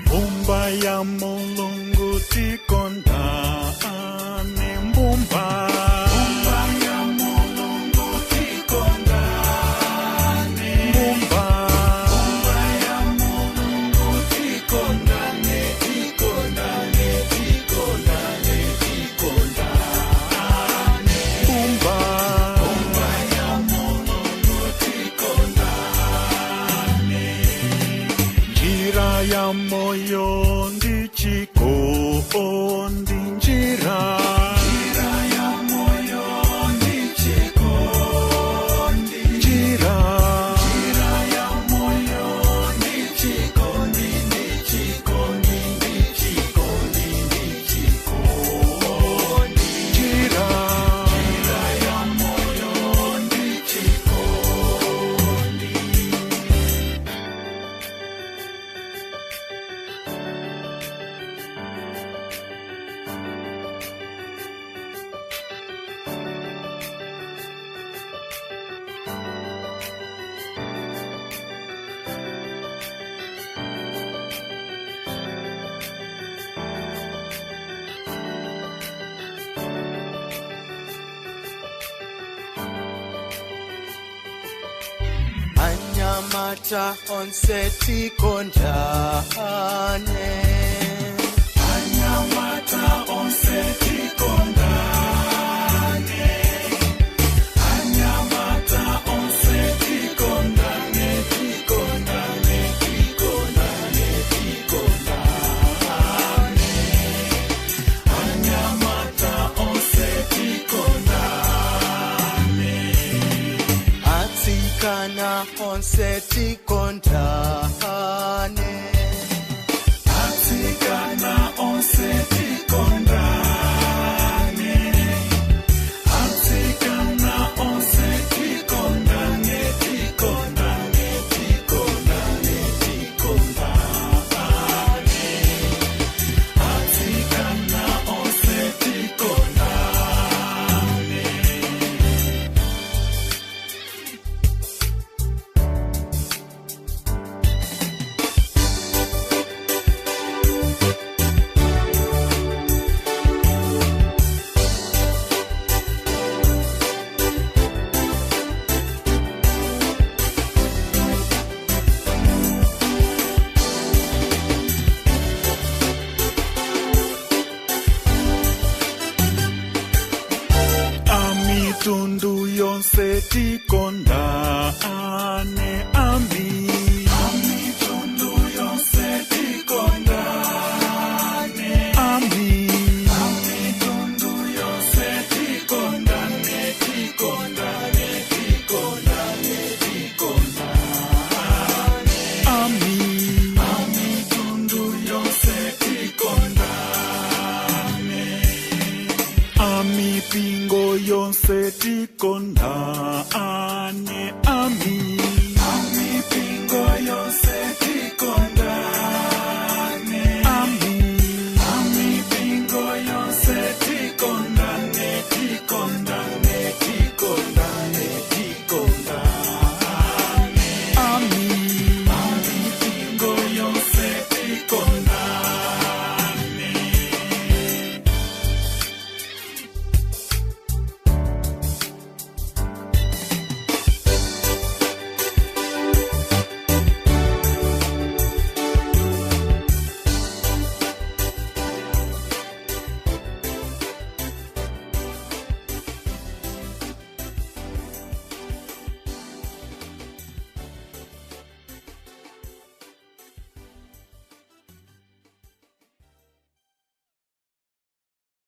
Mbumba ya Mulungu tikondane, mbumba. Mbumba ya Mulungu tikondane, mbumba. Mbumba ya Mulungu tikondane, tikondane, tikondane, tikondane. Mbumba. Mbumba ya Mulungu tikondane. Njira ya moyo ndichikondi njira. Njira ya moyo ndichikondi njira. Njira ya moyo ndichikondi ndichikondi ndichikondi ndichikondi njira. Njira ya moyo ndichikondi. Anyamata onse tikondane. Anyamata onse tikondane. Anyamata onse tikondane, tikondane, tikondane, tikondane. Anyamata onse tikondane. Atsikana onse tikondane. Atsikana onse tikondane. Atsikana onse tikondane, tikondane, tikondane, tikondane. Atsikana onse tikondane. Amitundu yonse tikondane, ami. Amitundu yonse tikondane, ami. Amitundu yonse tikondane, tikondane, tikondane, tikondane. Ami. Amitundu yonse tikondane. Amipingo yonse tikondane.